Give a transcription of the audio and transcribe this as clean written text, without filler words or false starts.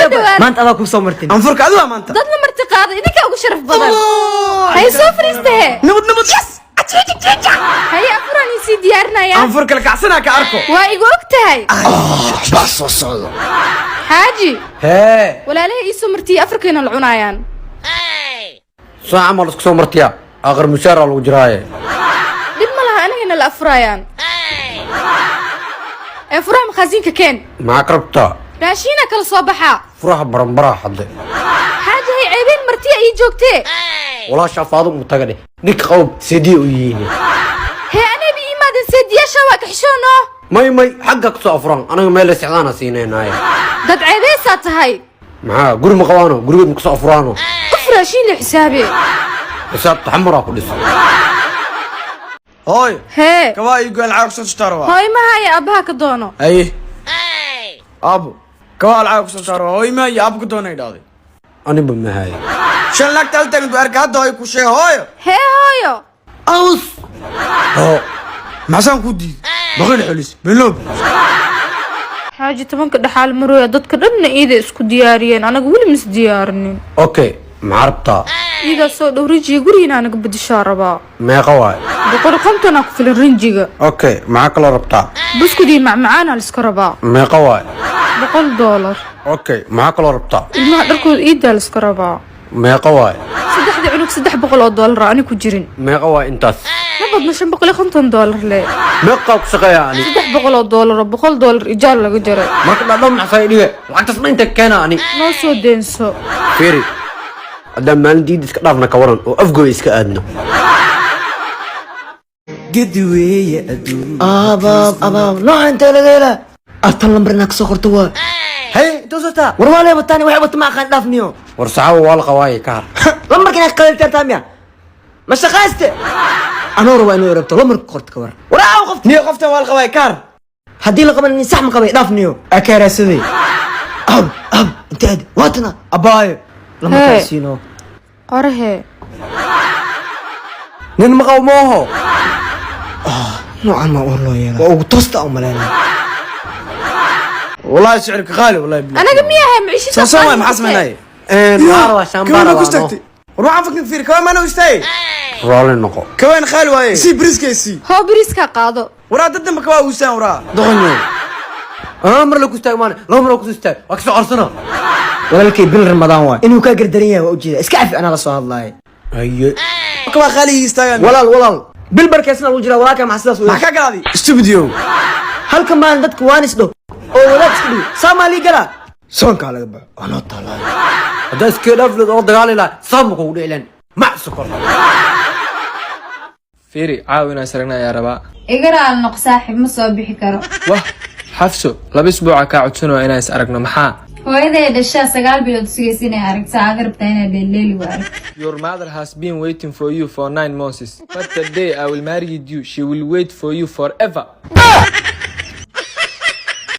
Soo dhawaada. Maanta adaa kuu soo martin. Anfurka adiga maanta. Dadna marti qaaday idinkaa ugu sharaf badan. Hay, soo fariistahe. Nabad, nabad, yes. Haye, afuraan isii diyaarinaya. Anfur kale kacsanaa ka arko. Waa igu og tahay. Baa soo socdo. Xaaji. Hee. Walaalaha ii soo martiyey, afurkayna la cunaayaan. Soo camal isku soo martiya, aqar mushaaraa lagu jiraaye. Dhib ma laha, anigana la afuraayaan. Ee furaha makhaasiinka keen. Maxaa ka rabtaa? Raashiina kala soo baxaa. Furaha baranbaraa hadde. Xaaji, hay ceebeen, martiya ii joogtee. Walaashaa Faadu mu taga dheh, ninka qawb seediya u yihiin. Hee, anayba ii imaadeen, seediyaasha waa kaxishoono. May, may, xagga kasoo afuran, anaga meel sicdaana siinaynaye. Dad ceebeysaa tahay. Maxaa, guri ma qabaano? Gurigood ma kasoo afuraano? Qof raashiin la xisaabe. Xisaabta xamaraa ku dhisan. Hooy. Hee. Kabaa ii goyn, lacag kusoo tustaaro waa. Hooy mahaya, aabbaha ka doono. Haye aabo, kabaa lacag kusoo tustaaro waa. Hooy maayo, aabo ku doonay dhahday. Aniba mahaye. Shan lacagta hal taagan arka hadda, hooy ku sheega, hooyo. Hee hooyo. Aws. Hoo. Maxsaan ku diiday baqil xolis biloob. Xaaji, 10-ka dhexaal marooya, dadka dhanna iiday isku diyaariyeen, anaga weli mis diyaarinin. Okay, maxaa rabtaa? Iidaa soo dhow, rinjiga gurigiina anaga bedishaa rabaa. Meeqa waay? 150 aa ku filan rinjiga. Okay, maxaa kaloo rabtaa? Buskud iyo macmacaanaa liska rabaa. Meeqa waay? $100. Okay, maxaa kaloo rabtaa? Ilmaha dharkooda iidaa liska rabaa. Meeqa waay? Saddexda cunug $300 ani ku jirin. Meeqa waay intaas? Ma badno, $550 le. Meeqaa ku shaqeeya ani? $300 oo $100 ijaar laga jaray. Marka dhadhow maxaa dhige lacagtaas dhan inta keena ani? Noo soo deenso. Fiiri, haddaan maalin diid iska dhaafna ka waran oo Afgooy iska aadno? Gedi weeye adduun. Abaab, abaab, nooca intee laga helaa? Artan lambar inaa kasoo qorto waa. Haye, intoo sotaa. War waa lee wataani, waxay wata ma aqaan, dhaafniyo. War saxaaba waa la qabaaye, ka har. Lambarka inaad qaliltartaa miya? Ma shaqayste? Anoo rabaa inuu rabto lambarka qorto, ka war. War aaw qofta. Niyo, qoftan waa la qabay, kaar. Haddii la qaban nin sax ma qabay, dhaafniyo. Akaaraasaday. Ab ab, intee aadi waatana? Abaayo. Lambarkaa Hee. siino. Qorahee. Nin ma qabo mooho. Noocan maa uur loo yeelaa? Waa ugu toosta u maleynaa. Wallahi sicirka qaali, wallahi billahi. Anaga miyahay maciishada? Soo soo waay, maxaa sameynay? Waxaa rabaa shaambaara. Kawaan ku istaagtay. War waxaan fakin fiir, kawaan maana u istaagay. Raalli noqo. Kawaan qaali waaye, sii briskay sii. Hoo, biriiskaa qaado. Waraa, dad dambe kawaa uusaan, waraa doqonyo. Anaa mar la ku istaag maane, laba mar la ku istaag, waa kasoo codsana. Walaalkay, bil Ramadaan waay, inuu kaa gardaran yahay waa ujeeda, iska cafi, anaa la soo hadlaaya. Haye. Kawaa qaali ii istaagaan. Walaal, walaal, bil barkeesna lagu jiraa, walaalkaa maxaa sidaas u maxaa ka galaaday studio? Halka maalin dadka waan isdho oo wadaad iska dhigo saamaa lii galaa, soonkaa laga baxo anoo taalaayo. Haddaa iska dhaafleed oo dagaali lahaa, saama kugu dhici lahayn mac sokor. Fiiri, caawa inaan saragna ayaa rabaa. Iga raal noq saaxiib, ma soo bixi karo. Wah Xafso, 2 isbuuca kaa codsanoo inaan is aragno, maxaa? Hooyaday dhashaa 9 bilood sugaysa inay aragto, aad rabtaa inaad dheeldheeli waayo. Your mother has been waiting for you for 9 months, but the day I will marry you, she will wait for you forever.